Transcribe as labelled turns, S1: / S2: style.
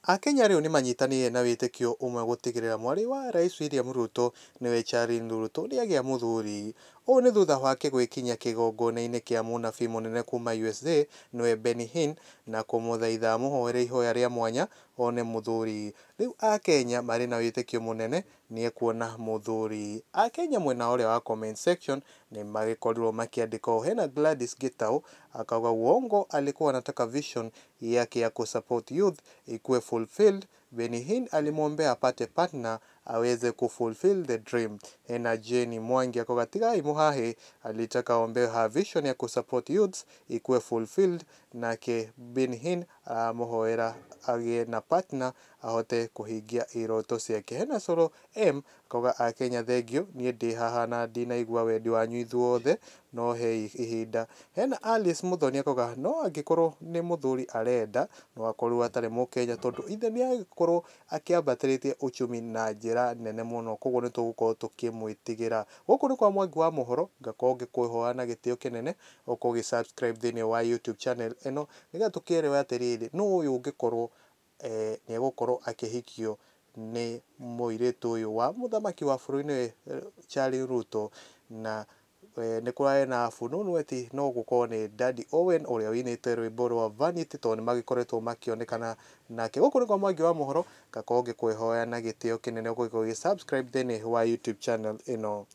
S1: Akenya rĩu nĩmanyitanĩire na wĩtĩkio ũmwe gũtigĩrĩra mwarĩ wa Rais William Ruto nĩwe Charlene Ruto nĩagĩa mũthuri. Ũũ nĩ thutha wake gwĩkinyia kĩgongona-inĩ kĩa mũnabii mũnene kuma USA nĩwe Benny Hinn na kũmũthaitha amũhoere ihoya rĩa mwanya one mũthuri. Rĩu Akenya marĩ na wĩtĩkio mũnene nĩekuona mũthuri. Akenya mwena ũrĩa wa comment section nĩmagĩkorirwo makĩandĩka ũũ, hena Gladys Gitau akauga uongo, alikuwa anataka vision yake ya kusupport youth ikuwe fulfilled. Benny Hinn alimwombea apate partner aweze kufulfill the dream. Hena Jenny Mwangi akauga tigai muhahe, alitaka aombewe her vision ya kusupport youths ikuwe fulfilled, nake Benny Hinn amuhoera agĩe na partner ahote kũhingia iroto ciake. Hena Solo M akauga Akenya thengio, niĩ ndĩ haha na ndinaigua wendi wanyu ithuothe no hei ihinda. Hena Alice Muthoni akauga no angĩkorwo nĩ mũthuri arenda no akorwo atarĩ mũkenya tondũ ithe nĩ agĩkorwo akĩambatĩrĩtie uchumi na njĩra nene mũno, koguo nĩ tũgũkorwo tũkĩmwĩtigĩra. Gũkũ nĩ kwa Mwangi wa mohoro, ngakorwo ngĩkũhoya na gĩtĩo kĩnene ũkorwo ũgĩ subscribe thĩinĩ wa YouTube channel ĩno nĩgetha tũkĩelewe atĩrĩrĩ, nũ ũyũ ũngĩkorwo nĩ egũkorwo akĩhikio nĩ mũirĩtu ũyũ wa mũthamaki wa bũrũri nĩwe Charlie Ruto, na nĩ kũrarĩ na fununu ati no gũkorwo nĩ Daddy Owen ũrĩa ũinĩte rwĩmbo rwa Vanity tondũ nĩ magĩkoretwo makĩonekana nake. Gũkũ nĩ kwa Mwangi wa mohoro, ngakorwo ngĩkũhoya na gĩtĩo kĩnene ũgĩkorwo ũgĩ subscribe thĩinĩ wa YouTube channel ĩno.